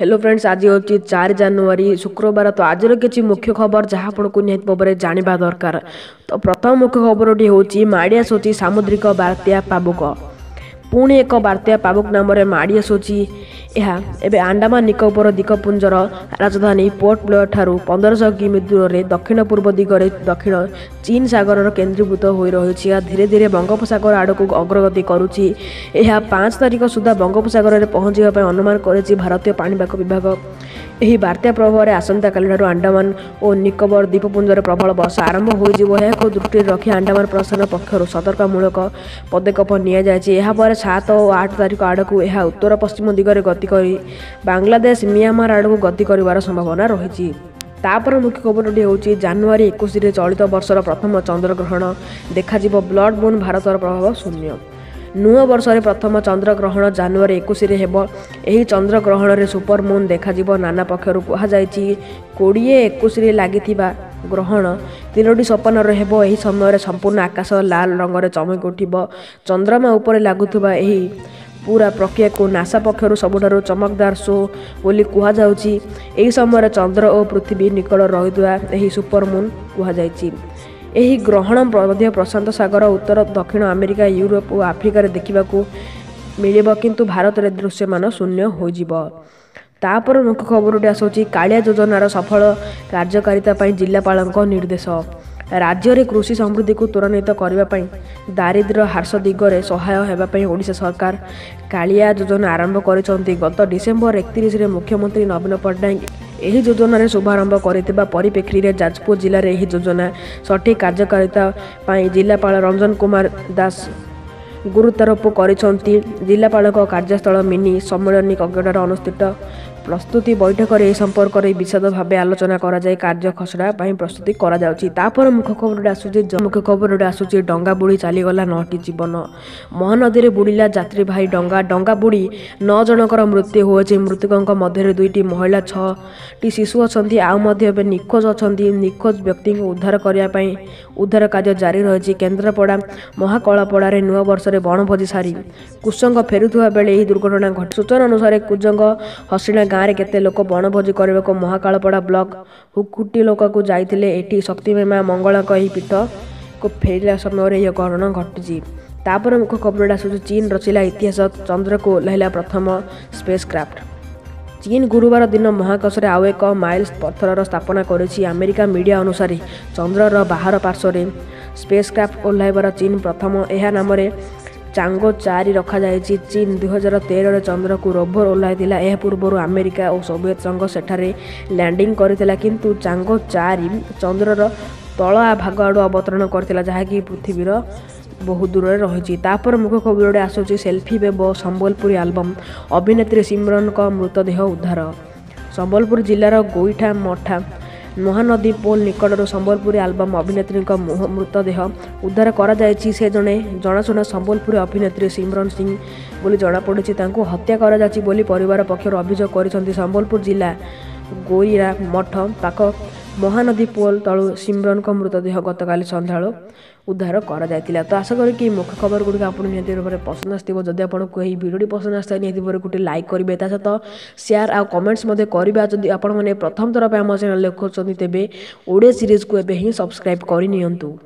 Hello friends, ଆଜି ହେଉଛି 4 ଜାନୁଆରୀ ଶୁକ୍ରବାର। ତ ଆଜିର କିଛି ମୁଖ୍ୟ ଖବର ଯାହା ଆପଣଙ୍କୁ ନିହାତି ଭାବରେ ଜାଣିବା ଦରକାର। ତ ପ୍ରଥମ ମୁଖ୍ୟ ଖବରଟି ହେଉଛି, ମାଡ଼ି ଆସୁଛି ସାମୁଦ୍ରିକ ବାତ୍ୟା ପାବୁକ। ପୁଣି ଏକ ବାତ୍ୟା ପାବୁକ ନାମରେ ମାଡ଼ି ଆସୁଛି। ଏହା ଏବେ ଆଣ୍ଡାମାନ ନିକୋବର ଦ୍ୱୀପପୁଞ୍ଜର ରାଜଧାନୀ ପୋର୍ଟ ବ୍ଲେୟର ଠାରୁ 1500 କିମି ଦୂରରେ ଦକ୍ଷିଣ ପୂର୍ବ ଦିଗରେ ଦକ୍ଷିଣ ଚୀନ ସାଗରର କେନ୍ଦ୍ରୀଭୂତ ହୋଇ ରହିଛି। ଏହା ଧୀରେ ଧୀରେ ବଙ୍ଗୋପସାଗର ଆଡ଼କୁ ଅଗ୍ରଗତି କରୁଛି। ଏହା 5 ତାରିଖ ସୁଦ୍ଧା ବଙ୍ଗୋପସାଗରରେ ପହଞ୍ଚିବା ପାଇଁ ଅନୁମାନ କରିଛି ଭାରତୀୟ ପାଣିପାଗ ବିଭାଗ। ଏହି ବାତ୍ୟା ପ୍ରଭାବରେ ଆସନ୍ତାକାଲିଠାରୁ ଆଣ୍ଡାମାନ ଓ ନିକୋବର ଦ୍ୱୀପପୁଞ୍ଜରେ ପ୍ରବଳ ବର୍ଷା ଆରମ୍ଭ ହୋଇଯିବ। ଏହାକୁ ଦୃଷ୍ଟିରେ ରଖି ଆଣ୍ଡାମାନ ପ୍ରଶାସନ ପକ୍ଷରୁ ସତର୍କମୂଳକ ପଦକ୍ଷେପ ନିଆଯାଇଛି। ଏହାପରେ 7 ଓ 8 ତାରିଖ ଆଡ଼କୁ ଏହା ଉତ୍ତର ପଶ୍ଚିମ ଦିଗରେ ଗତି କରି ବାଂଲାଦେଶ, ମିଆଁମାର ଆଡ଼କୁ ଗତି କରିବାର ସମ୍ଭାବନା ରହିଛି। ତାପରେ ମୁଖ୍ୟ ଖବରଟି ହେଉଛି, ଜାନୁଆରୀ 21ରେ ଚଳିତ ବର୍ଷର ପ୍ରଥମ ଚନ୍ଦ୍ରଗ୍ରହଣ ଦେଖାଯିବ। ବ୍ଲଡ୍ ମୁନ୍, ଭାରତର ପ୍ରଭାବ ଶୂନ୍ୟ। ନୂଆ ବର୍ଷରେ ପ୍ରଥମ ଚନ୍ଦ୍ରଗ୍ରହଣ ଜାନୁଆରୀ 21ରେ ହେବ। ଏହି ଚନ୍ଦ୍ରଗ୍ରହଣରେ ସୁପର ମୁନ୍ ଦେଖାଯିବ। ନାନା ପକ୍ଷରୁ କୁହାଯାଇଛି, 20 21ରେ ଲାଗିଥିବା ଗ୍ରହଣ 3ଟି ସୋପାନରେ ହେବ। ଏହି ସମୟରେ ସମ୍ପୂର୍ଣ୍ଣ ଆକାଶ ଲାଲ ରଙ୍ଗରେ ଚମକି ଉଠିବ। ଚନ୍ଦ୍ରମା ଉପରେ ଲାଗୁଥିବା ଏହି ପୁରା ପ୍ରକ୍ରିୟାକୁ ନାସା ପକ୍ଷରୁ ସବୁଠାରୁ ଚମକଦାର ଶୋ ବୋଲି କୁହାଯାଉଛି। ଏହି ସମୟରେ ଚନ୍ଦ୍ର ଓ ପୃଥିବୀ ନିକଟ ରହୁଥିବା ଏହି ସୁପରମୁନ୍ କୁହାଯାଇଛି। ଏହି ଗ୍ରହଣ ମଧ୍ୟ ପ୍ରଶାନ୍ତ ସାଗର, ଉତ୍ତର ଦକ୍ଷିଣ ଆମେରିକା, ୟୁରୋପ ଓ ଆଫ୍ରିକାରେ ଦେଖିବାକୁ ମିଳିବ, କିନ୍ତୁ ଭାରତରେ ଦୃଶ୍ୟମାନ ଶୂନ୍ୟ ହୋଇଯିବ। ତାପରେ ମୁଖ୍ୟ ଖବରଟି ଆସୁଛି, କାଳିଆ ଯୋଜନାର ସଫଳ କାର୍ଯ୍ୟକାରିତା ପାଇଁ ଜିଲ୍ଲାପାଳଙ୍କ ନିର୍ଦ୍ଦେଶ। ରାଜ୍ୟରେ କୃଷି ସମୃଦ୍ଧିକୁ ତ୍ୱରାନ୍ୱିତ କରିବା ପାଇଁ, ଦାରିଦ୍ର୍ୟ ହ୍ରାସ ଦିଗରେ ସହାୟ ହେବା ପାଇଁ ଓଡ଼ିଶା ସରକାର କାଳିଆ ଯୋଜନା ଆରମ୍ଭ କରିଛନ୍ତି। ଗତ ଡିସେମ୍ବର 31ରେ ମୁଖ୍ୟମନ୍ତ୍ରୀ ନବୀନ ପଟ୍ଟନାୟକ ଏହି ଯୋଜନାରେ ଶୁଭାରମ୍ଭ କରିଥିବା ପରିପ୍ରେକ୍ଷୀରେ ଯାଜପୁର ଜିଲ୍ଲାରେ ଏହି ଯୋଜନା ସଠିକ୍ କାର୍ଯ୍ୟକାରିତା ପାଇଁ ଜିଲ୍ଲାପାଳ ରଞ୍ଜନ କୁମାର ଦାସ ଗୁରୁତ୍ୱାରୋପ କରିଛନ୍ତି। ଜିଲ୍ଲାପାଳଙ୍କ କାର୍ଯ୍ୟସ୍ଥଳ ମିନି ସମ୍ମିଳନୀ କକ୍ଷଠାରେ ଅନୁଷ୍ଠିତ ପ୍ରସ୍ତୁତି ବୈଠକରେ ଏ ସମ୍ପର୍କରେ ବିଶଦ ଭାବେ ଆଲୋଚନା କରାଯାଇ କାର୍ଯ୍ୟ ଖସଡ଼ା ପାଇଁ ପ୍ରସ୍ତୁତି କରାଯାଉଛି। ତାପରେ ମୁଖ୍ୟ ଖବରଟି ଆସୁଛି, ମୁଖ୍ୟ ଖବରଟି ଆସୁଛି, ଡଙ୍ଗା ବୁଡ଼ି ଚାଲିଗଲା 9ଟି ଜୀବନ। ମହାନଦୀରେ ବୁଡ଼ିଲା ଯାତ୍ରୀବାହୀ ଡଙ୍ଗା। ଡଙ୍ଗା ବୁଡ଼ି 9 ଜଣଙ୍କର ମୃତ୍ୟୁ ହୋଇଛି। ମୃତକଙ୍କ ମଧ୍ୟରେ 2ଟି ମହିଳା, 6ଟି ଶିଶୁ ଅଛନ୍ତି। ଆଉ ମଧ୍ୟ ଏବେ ନିଖୋଜ ଅଛନ୍ତି। ନିଖୋଜ ବ୍ୟକ୍ତିଙ୍କୁ ଉଦ୍ଧାର କରିବା ପାଇଁ ଉଦ୍ଧାର କାର୍ଯ୍ୟ ଜାରି ରହିଛି। କେନ୍ଦ୍ରାପଡ଼ା ମହାକାଳପଡ଼ାରେ ନୂଆବର୍ଷରେ ବଣଭୋଜି ସାରି କୁଶଙ୍ଗ ଫେରୁଥିବା ବେଳେ ଏହି ଦୁର୍ଘଟଣା ଘଟି। ସୂଚନା ଅନୁସାରେ, କୁଜଙ୍ଗ ହସିଣା ଗାଁରେ କେତେ ଲୋକ ବଣଭୋଜି କରିବାକୁ ମହାକାଳପଡ଼ା ବ୍ଲକ ହୁକୁଟିଲୋକାକୁ ଯାଇଥିଲେ। ଏଠି ଶକ୍ତିମୟୀ ମା ମଙ୍ଗଳାଙ୍କ ଏହି ପୀଠକୁ ଫେରିଲା ସମୟରେ ଏହି ଅଘଟଣ ଘଟିଛି। ତାପରେ ମୁଖ୍ୟ ଖବରଟି ଆସୁଛି, ଚୀନ ରଚିଲା ଇତିହାସ, ଚନ୍ଦ୍ରକୁ ଓହ୍ଲାଇଲା ପ୍ରଥମ ସ୍ପେସ୍ କ୍ରାଫ୍ଟ। ଚୀନ ଗୁରୁବାର ଦିନ ମହାକାଶରେ ଆଉ ଏକ ମାଇଲ ପଥରର ସ୍ଥାପନା କରିଛି। ଆମେରିକା ମିଡିଆ ଅନୁସାରେ, ଚନ୍ଦ୍ରର ବାହାର ପାର୍ଶ୍ୱରେ ସ୍ପେସ୍ କ୍ରାଫ୍ଟ ଓହ୍ଲାଇବାର ଚୀନ ପ୍ରଥମ। ଏହା ନାମରେ ଚାଙ୍ଗୋ 4 ରଖାଯାଇଛି। ଚୀନ 2013ରେ ଚନ୍ଦ୍ରକୁ ରୋଭର ଓହ୍ଲାଇଥିଲା। ଏହା ପୂର୍ବରୁ ଆମେରିକା ଓ ସୋଭିଏତ ସଂଘ ସେଠାରେ ଲ୍ୟାଣ୍ଡିଂ କରିଥିଲା, କିନ୍ତୁ ଚାଙ୍ଗୋ 4 ଚନ୍ଦ୍ରର ତଳ ଭାଗ ଆଡ଼ୁ ଅବତରଣ କରିଥିଲା, ଯାହାକି ପୃଥିବୀର ବହୁ ଦୂରରେ ରହିଛି। ତାପରେ ମୁଖ୍ୟ ଖବରଟି ଆସୁଛି, ସେଲ୍ଫି ହେବ ସମ୍ବଲପୁରୀ ଆଲବମ୍, ଅଭିନେତ୍ରୀ ସିମରନଙ୍କ ମୃତଦେହ ଉଦ୍ଧାର। ସମ୍ବଲପୁର ଜିଲ୍ଲାର ଗୋଇଠା ମଠା ମହାନଦୀ ପୋଲ ନିକଟରୁ ସମ୍ବଲପୁରୀ ଆଲବମ୍ ଅଭିନେତ୍ରୀଙ୍କ ମୃତଦେହ ଉଦ୍ଧାର କରାଯାଇଛି। ସେ ଜଣେ ଜଣାଶୁଣା ସମ୍ବଲପୁରୀ ଅଭିନେତ୍ରୀ ସିମରନ ସିଂ ବୋଲି ଜଣାପଡ଼ିଛି। ତାଙ୍କୁ ହତ୍ୟା କରାଯାଇଛି ବୋଲି ପରିବାର ପକ୍ଷରୁ ଅଭିଯୋଗ କରିଛନ୍ତି। ସମ୍ବଲପୁର ଜିଲ୍ଲା ଗୋଇରା ମଠ ପାଖ ମହାନଦୀ ପୋଲ ତଳୁ ସିମରନଙ୍କ ମୃତଦେହ ଗତକାଲି ସନ୍ଧ୍ୟାବେଳୁ ଉଦ୍ଧାର କରାଯାଇଥିଲା। ତ ଆଶା କରିକି ମୁଖ୍ୟ ଖବର ଗୁଡ଼ିକ ଆପଣ ନିହାତି ଭାବରେ ପସନ୍ଦ ଆସିଥିବ। ଯଦି ଆପଣଙ୍କୁ ଏହି ଭିଡ଼ିଓଟି ପସନ୍ଦ ଆସିଥାଏ, ନିହାତି ଭାବରେ ଗୋଟେ ଲାଇକ୍ କରିବେ, ତା ସହିତ ସେୟାର ଆଉ କମେଣ୍ଟସ୍ ମଧ୍ୟ କରିବେ। ଆଉ ଯଦି ଆପଣମାନେ ପ୍ରଥମ ଥର ପାଇଁ ଆମ ଚ୍ୟାନେଲ୍ ଦେଖୁଛନ୍ତି, ତେବେ ଓଡ଼ିଆ ସିରିଜ୍କୁ ଏବେ ହିଁ ସବସ୍କ୍ରାଇବ୍ କରିନିଅନ୍ତୁ।